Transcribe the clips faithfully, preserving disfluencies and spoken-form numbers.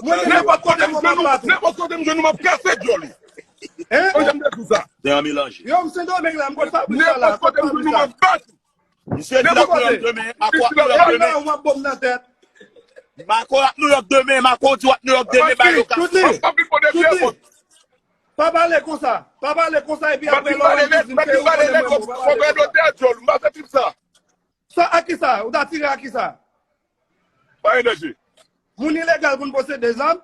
Mwen, nenpòt kote m jwenn ou, nenpòt kote m jwenn ou, m ap kase djòl ou. Hein? Mwen, jan m te di w sa. Dèyè melanje. Yo, m Sendomeng la, m kot Fabrice la. Nenpòt kote m jwenn ou, m ap bat ou. Misye di l ap Nouyòk demen, Marco ap Nouyòk demen. Marco ap Nouyòk demen, Marco di w ap Nouyòk demen, ba yo kase. Pa pale konsa. Pa pale konsa epi apre lè w ap di m ke ou konnen mwen, mwen pa pale konsa. Sa a kisa? Ou ta tire a kisa? Pa gen danje. Moun ilegal pou n posede zam.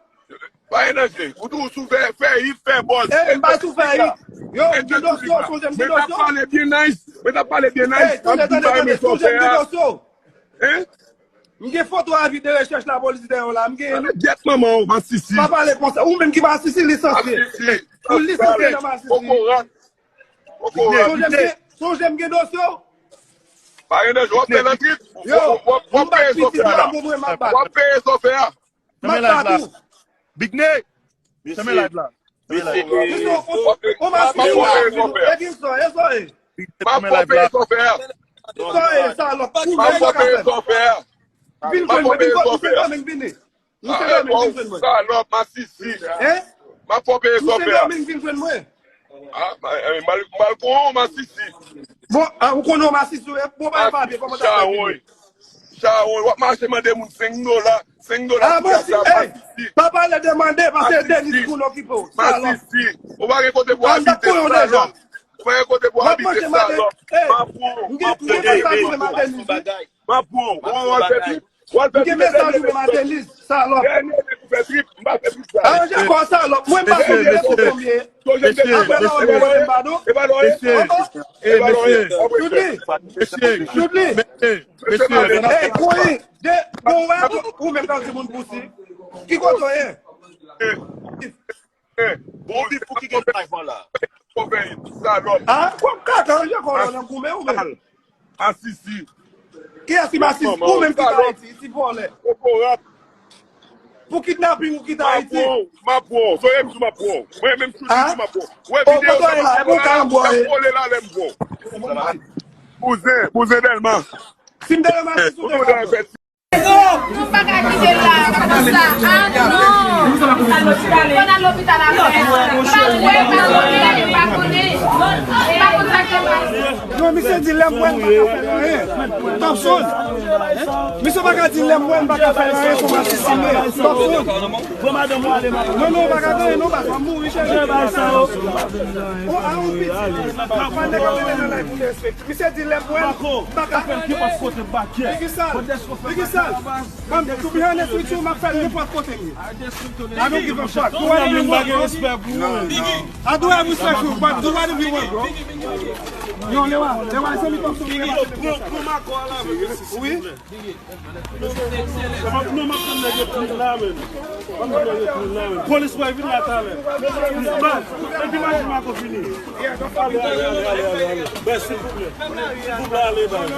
Pa gen danje. Ou tou sou fè, fè hit, fè buzz. Ey, m pa sou fè hit. Yo, m gen dosye w, sonje m gen dosye w. Mwen t ap pale byen nice. Mwen t ap pale byen nice. Ey, tande, tande, tande, sonje m gen dosye w. Hein? M gen foto avi de rechèch lapolis dèyè w la, m gen li. Gyèt manman w, masisi. Pa pale konsa. Ou menm ki masisi, lisanse. Ou lisanse nan masisi. Kokorat. Sonje m gen, sonje m gen dosye w. Pa gen danje, w ap fè nan trit. Yo, w ap peye zòfè a la. W ap peye zòfè a. M ap bat ou. Big Nèg. Fèmen live la. Mesye, o masisi, Edilson, e sa w ye? M ap fè w peye zòfè a. Sa w ye, salòp. M ap fè w peye zòfè a. Vin jwenn mwen, vin jwenn mwen, vin jwenn mwen. Misye Domingue vin jwenn mwen. Salòp, masisi. Hein? M ap fè w peye zòfè a. Misye Domingue vin jwenn mwen. Ah, mal, mal kon masisi. Bon, ah, ou konnen w masisi, wi. Bon, pa papye, kòman ta fè vin? Chawony. Chawony, w ap mache mande moun senk dola. Senk dola. Ah, pou masisi, masisi. Pa pale de mande, paske Denis moun okipe w. Salòp. Masisi. Ou pa gen kote pou abite, salòp. Ou pa gen kote pou abite, salòp. M ap pran w, m ap pran w. M gen tout sa pou m abite. M ap pran w. Ou wè w al fè trip? W al fè trip. M gen mesaj ou pou Marteliz, salòp. Dènye nèg ou fè trip, m pa fè trip sa. Aranje kò w, salòp. Mwen m pa konn de foto m ye. Apre la w ap voye m badon. Mesye, mesye, mesye, mesye, mesye. Ey, kouri. De, bon, ou wè, ou menm k ap di moun pousi. Ki kote w ye? Bon, bif pou ki gen live la. Salòp. Ah, kòm kaka, aranje kò w la nan goumen ou menm. Masisi. Kiyès ki masisi? Ou menm ki t Ayiti, ti vòlè. Kokorat. Pou kidnaping ou kite Ayiti. M ap pran w, m ap pran w. Sonje m di w m ap pran w. Mwen menm, Chouchou di m ap pran w. Ou wè videyo sa, m ap vole la, m ap vole la, lè m pran w. Bouzen, bouzen Dèlma. Si m te nan masisi, ou te ka pran. Nou pa ka kite l la konsa. Ah non. Fò n al lopital avè l. Pa kwè, pa konnen, pa konnen. Pa konn sa k ap pase. Non, misye di lè m wè l pa ka fè l anyen. Thompson. Misye pa ka di lè m wè l pa ka fè l anyen, se yon asasinen. Thompson. Non, non, pa ka fè anyen, non, pa ka mouri, cheri. Oh, a yon piti. Pa nèg ap rele nan live pou derespekte. Misye di lè m wè l pa ka fè l. Biggie Sal. Biggie Sal. Ban m, to be honest with you, m ap fè l nenpòt kote m ye. I don't give a fuck. Do whatever you want, bro. I do have respect for you, but do whatever you want, bro. Yo, Lewa, Lewa, se li kòm si Lewa. Pran, pran makò a la, men, mesye, silvouplè. Non, m ap tann nèg yo pran la, men. M ap tann nèg yo pran la, men. Polis, wè, vin la talè. Baz, epi maji makò fini. Ale, ale, ale, ale, ale, ale. Baz, silvouplè. Silvouplè, ale, baz.